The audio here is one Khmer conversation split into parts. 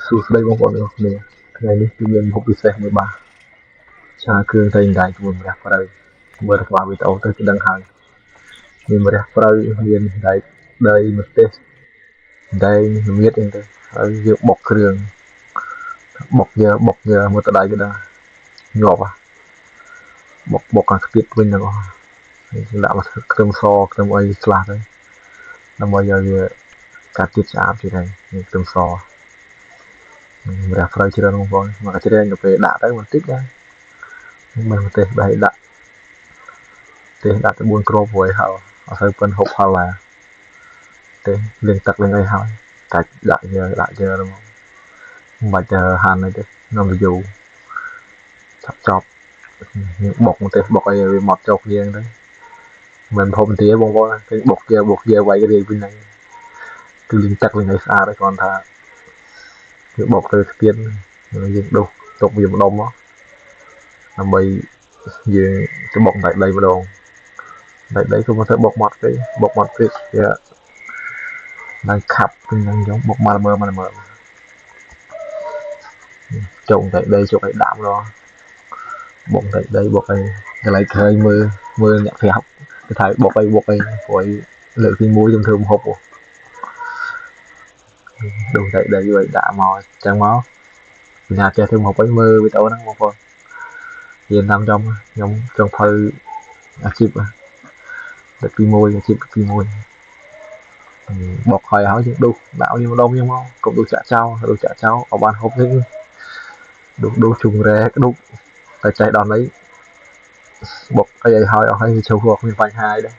សួស្តីបងប្អូនទាំងអស់គ្នាថ្ងៃនេះគឺមានមុខពិសេសមួយបាទឆាគ្រឿងត្រីដៃជាមួយម្រះព្រៅមើលក្បាលវីដេអូទៅគឺដឹងហើយមានម្រះព្រៅមានដែកដីម្ទេសដែងល្មៀតអីទៅហើយយើងបុកគ្រឿងបុកយើបុកយើមើលទៅដៃគឺដឹងញាប់បុកបុកអាខ្ទាតវិញទាំងអស់ដាក់មកគ្រឿងសគ្រឿងអីខ្លះទៅដើម្បីឲ្យវាកាត់ជាតិឆ្អាបទៀតហើយនេះគ្រឿងសម្រះព្រៅច្រើនបងប្អូនមកជ្រែងទៅពេលដាក់ទៅបន្តិចដែរមិនម្ទេសបែរដាក់ទេសដាក់ទៅ4គ្រាប់រួចហើយអត់សូវប៉ិនហូបផលឡាទេសលាងទឹកលាងអីហើយកាច់ដាក់យើដាក់យើហ្មងមិនបាច់ទៅហាន់អីទេនំយូរឆាប់ចប់យើងបុកម្ទេសបុកអីវាមកចូលគ្នាទៅមិនហូបទាបងប្អូនឃើញបុកយើបុកយើវាយរាយវិញហ្នឹងគឺលាងទឹកលាងអីស្អាតហើយគ្រាន់ថាវាបុកទៅស្ទៀនយើងដុសទុកវាម្ដុំមកដើម្បីយើងទៅបុកតែដីម្ដងតែដីក៏មកទៅបុកម៉ត់ពេកបុកម៉ត់ពេកវាឡើងខាប់វិញហ្នឹងចឹងបុកមកមើលមកមើលចុងតែដីចុងឲ្យដាក់ម្ដងបុកតែដីបុកអីកន្លែងឃើញមើលមើលអ្នកប្រាប់គេថាបុកអីបុកអីព្រោះលើកទី1ខ្ញុំធ្វើម្ហូបដុសតែដីឲ្យដាក់មកចឹងមកពីណាចេះធ្វើម្ហូបអីមើលវីដេអូហ្នឹងបងប្អូនរៀនតាមចំខ្ញុំចង់ធ្វើអាជីពលើកទី1អាជីពទី1បុកហើយហើយយើងដុសដាក់វាម្ដុំយើងមកកុំដុសចាក់ចោលដុសចាក់ចោលអត់បានហូបទេដុសដុសជុងរ៉ែក្ដុកតែចេះដល់នេះបុកអីឲ្យហើយអស់ហើយវាចូលគ្មានបញ្ហាអីដែរ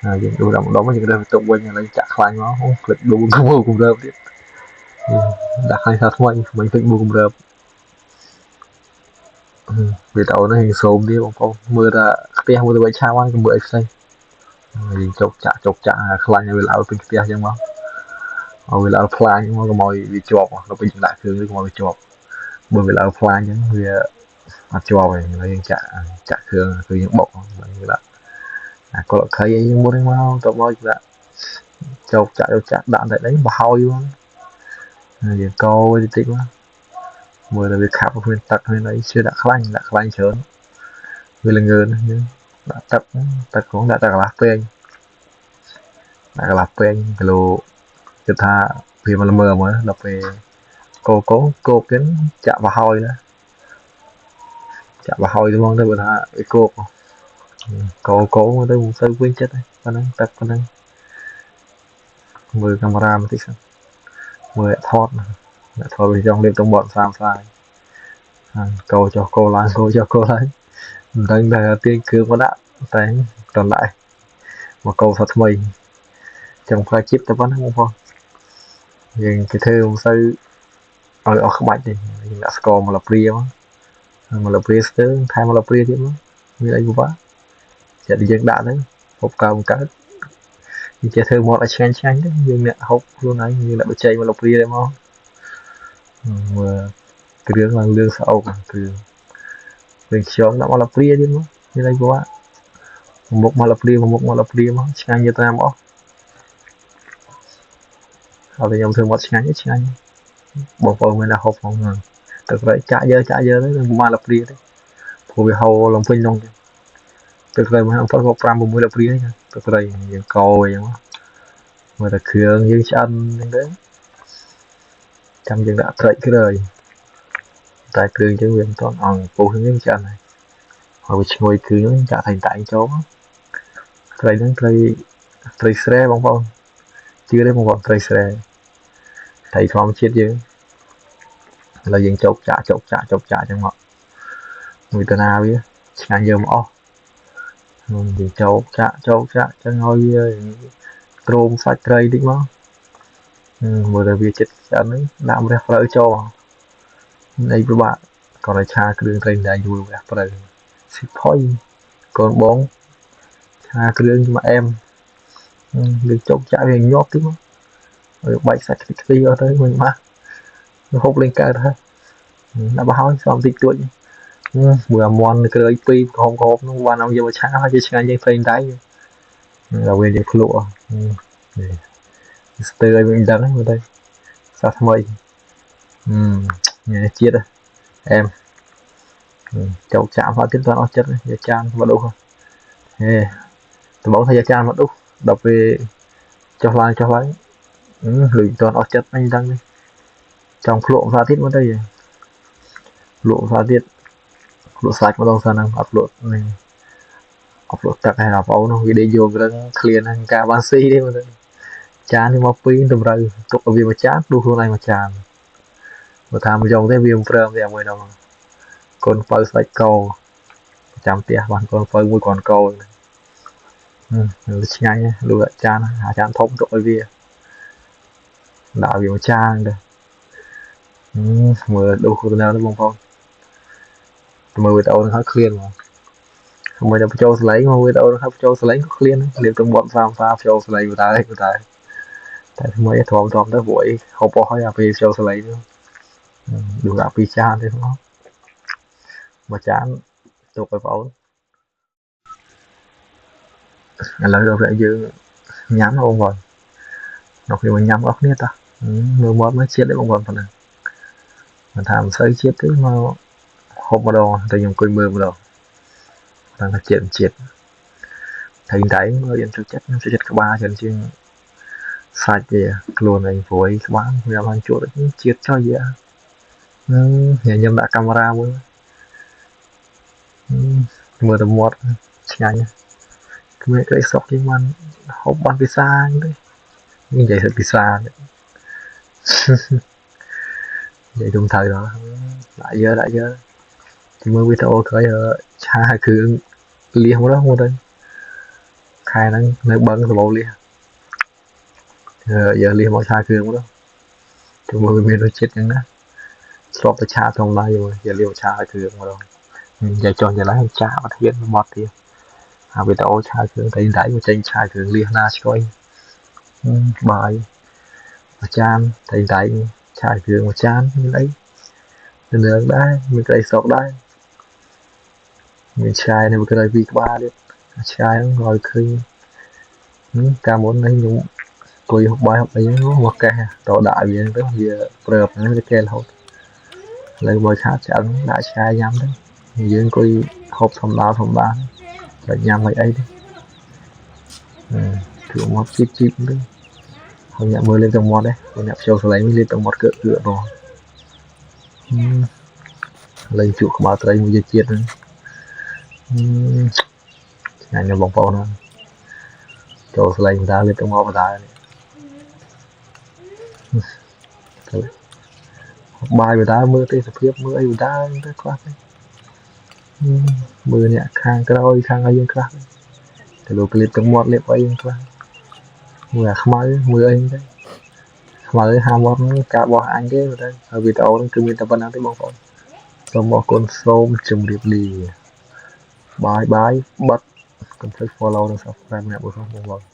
ហើយយើងដុសដល់ម្ដុំយើងរើសទៅវិញឥឡូវចាក់ខ្លាញ់មកអូក្លិចដួងគម្រើបទៀតដាក់ខ្លាញ់ថាថ្មីថ្មីពេកបួគម្រើបវីដេអូនេះយើងសូមទៀតបងប្អូនមើលថាខ្ទះមើលទៅវិញឆាវហើយកុំមើលអីផ្សេងយើងចុកចាក់ចុកចាក់ខ្លាញ់ឲ្យវាល្អពេញខ្ទះអញ្ចឹងមកឲ្យវាល្អផ្លាញមកកុំឲ្យវាជាប់ដល់ពេលយើងដាក់គ្រឿងនេះកុំឲ្យវាជាប់បើវាល្អផ្លាញអញ្ចឹងវាអត់ជាប់ទេហើយយើងចាក់ចាក់គ្រឿងគឺយើងបុកយើងដាក់អាកលខៃអីយើងមុនហ្នឹងមកទៅមកដាក់ចុកចាក់ចាក់ដាក់តែដីបហើយហ្នឹងយើងកោតិចតិចមកមើលតែវាខាប់គ្មានទឹកគ្មានអីជឿដាក់ខ្លាញ់ដាក់ខ្លាញ់ច្រើនវាល្ងើនយើងដាក់ទឹកទឹកគ្ងដាក់តែកន្លះពែងដាក់កន្លះពែងគីឡូគិតថាវាមកល្មើមើលដល់ពេលកោកោកោកហ្នឹងចាក់បហើយណាចាក់បហើយទៅហ្មងទៅបើថាវាកោកកោកោទៅមិនសូវវិញចិត្តទេប៉ុណ្ណឹងទឹកប៉ុណ្ណឹងមើលកាមេរ៉ាបន្តិចសិនមើលថតអ្នកថតវាចង់លេបទៅមាត់សាមស្រាយកោចុះកោឡើងកោចុះកោឡើងមិនដឹងថាទាញគ្រឿងមកដាក់តែតដាក់មកកោថាថ្មីចឹងផ្លែជីបតែប៉ុណ្្នឹងបងប្អូនយើងគេធ្វើមិនសូវឲ្យអស់ក្បាច់ទេយើងដាក់ស្ករមកលព្រាមកលព្រាស្ទើថែមមកលព្រាទៀតមកមានអីពិបាកចិត្តយើងដាក់ទៅហូបកើកើតយើងចេះធ្វើមាត់ឲ្យឆ្ងាញ់ឆ្ងាញ់ទៅយើងអ្នកហូបខ្លួនឯងយើងអ្នកបច្ចេកមកលព្រាដែរមកមើលគ្រឿងឡើងលឿងស្អោកគ្រឿងវិញខ្យងដាក់មកលព្រាទៀតមកមានអីពិបាកមុខមកលព្រាមុខមកលព្រាមកឆ្ងាញ់យកតាមអស់ហើយខ្ញុំធ្វើមាត់ឆ្ងាញ់ឆ្ងាញ់បងប្អូនមានតែហូបផងហ្នឹងទឹកត្រីចាក់យើចាក់យើទៅនឹងមកលព្រាទេព្រោះវាហូរឡើងពេញក្នុងទឹកត្រីមកអំពើក៏5 6លព្រាហ្នឹងទឹកត្រីយើងកោអីចឹងមើលតែគ្រឿងយើងឆ្អិនហ្នឹងទៅចាំយើងដាក់ត្រីក្រោយតែគ្រឿងយើងវាមិនទាន់អង្គពុះហ្នឹងឆ្អិនហើយហើយវាឈ្ងុយគ្រឿងហ្នឹងចាក់តែតែចូលត្រីហ្នឹងត្រីត្រីស្រែបងប្អូនជឿទេបងប្អូនត្រីស្រែត្រីធម្មជាតិយើងឥឡូវយើងចុកចាក់ចុកចាក់ចុកចាក់ចឹងមកមួយតាណាវាឆ្ងាញ់យើងមកអស់យើងចុកចាក់ចុកចាក់ចឹងឲ្យវាទ្រោមសាច់ត្រីតិចមកមើលតែវាចិត្តឆ្អិនហ្នឹងដាក់ម្រះព្រៅចូលអីពិបាកក៏តែឆាគ្រឿងត្រីដែរយូរម្រះព្រៅស៊ីផុយកូនបងឆាគ្រឿងមកអែមយើងចុកចាក់វាញាប់តិចមកឲ្យបាច់សាច់ខ្ទីអស់ទៅវិញមកហូបលេងកើតហើយដាក់បហើយសំតិចទួចមួយអាមន់ក្រោយពីរក្រហមក្រហមនោះបានឲ្យយកមកឆាហើយជាឆ្ងាញ់ជាងផ្សេងតែដល់វាយើងភ្លក់ស្ទើរឲ្យវិញដឹងមើលទៅសាថ្មី ញ៉ែជាតិអែមចោកចាក់មកទៀតតអស់ចិត្តយកចានមកដុសហេដំបងថាយកចានមកដុសដល់ពេលចុះឡើងចុះឡើងលុយតអស់ចិត្តអញដឹងចង់ភ្លក់ផ្សារទៀតមកទៅលក់ផ្សារទៀតលក់សាច់ម្ដងសិនហ្នឹងអត់លក់នេះអត់លក់ទឹកហើយបងប្អូនវាដេកយករឹងឃ្លានហ្នឹងការបានស៊ីទេមើលទៅចាននេះមកពីរតម្រូវទុកឲ្យវាមួយចានដួសខ្លួនឯងមួយចានបើថាមិនចង់ទេវាមិនព្រមទេមួយដងកូនបើស្ដេចកោប្រចាំផ្ទះបានកូនបើមួយគ្រាន់កោឆ្ងាញ់លក់ចានអាចានធំទុកឲ្យវាដាក់វាមួយចានទៅមើលដួសខ្លួនឯងបងប្អូនមើលវីដេអូនឹងហើយឃ្លានហ្មងមួយដល់បញ្ចូលសលេងមកវីដេអូនឹងហើយបញ្ចូលសលេងក៏ឃ្លានលៀបទៅមាត់សាមសាបញ្ចូលសលេងតែតែតែថ្មីទ្រាំទ្រាំទៅព្រោះអីហូបអស់ហើយអាពេលបញ្ចូលសលេងនោះដួសដាក់ពីរចានទេមកមួយចានទុកឲ្យបងឥឡូវដល់យើងញ៉ាំបងប្អូនដល់គ្នាញ៉ាំអស់គ្នាតោះមើលមាត់មើលជាតិទេបងប្អូនប៉ុណ្ណឹងមិនថាមិនសូវជាតិទេមកហូបម្ដងតែខ្ញុំអង្គុយមើលម្ដងតាមថាជាតិជាតិតែតែមើលខ្ញុំចូលចិត្តខ្ញុំចូលចិត្តក្បាលច្រើនជាងសាច់វាខ្លួនឯងព្រួយក្បាលវាអត់បានជក់ជាតិចុយខ្ញុំដាក់កាមេរ៉ាមួយមើលតែមាត់ឆ្ងាញ់គ្មានក្តីសុខជាងបានហូបបានពិសាទេនិយាយទៅពិសានិយាយទុំត្រូវដល់ដាក់យើដាក់យើមើលវីដេអូក្រោយឆាគ្រឿងលៀសមកមកទៅខែហ្នឹងនៅបឹងសបោលៀសយកលៀសមកឆាគ្រឿងមកទៅមើលវាមានរសជាតិហ្នឹងណាស្របទៅឆាធម្មតាយកលៀសមកឆាគ្រឿងមកនិយាយចង់ចន្លោះឆាអត់ហ៊ានបត់ទៀតអាវីដេអូឆាគ្រឿងតែដៃមកចេញឆាគ្រឿងលៀសណាឆ្កុយបាយមួយចានតែដៃឆាគ្រឿងមួយចានមានអីនឹងដែរមានក្តីសុខដែរមានឆ្កែនៅក្រៅពីក្បាលទៀតឆ្កែហ្នឹងឲ្យឃើញកាលមុននេះខ្ញុំអង្គុយហូបបាយហូបអីហ្នឹងមកកេះតដាក់វាទៅវាព្រើបហ្នឹងវាកេះរហូតឥឡូវបើឆាឆ្អឹងដាក់ឆ្កែញ៉ាំទៅយើងអង្គុយហូបធម្មតាធម្មតាតែញ៉ាំឲ្យអីទេគឺមកជីបជីបទៅហើយអ្នកមើលលេបទាំងមាត់ទេព្រោះអ្នកភ្ជាប់សលេងលេបទាំងមាត់កើកើបងលេងជក់ក្បាលត្រីមួយជាតិហ្នឹងឆ្ងាញ់ណាស់បងប្អូនណាចូលសលេងតាលេបទាំងមាត់បតានេះបាយបតាមើលទេសភាពមើលអីបតាទៅខ្លះទៅមើលអ្នកខាងក្រោយខាងអីយើងខ្លះទៅលោកលេបទាំងមាត់លេបអីយើងខ្លះមើលអាខ្មៅមើលអីទៅខ្មៅហាមាត់ការបោះអញទេទៅហើយវីដេអូហ្នឹងគឺមានតែប៉ុណ្្នឹងទេបងប្អូនសូមអរគុណសូមជម្រាបលាបាយបាយបិទកុំភ្លេច follow និង subscribe អ្នកបងប្អូន។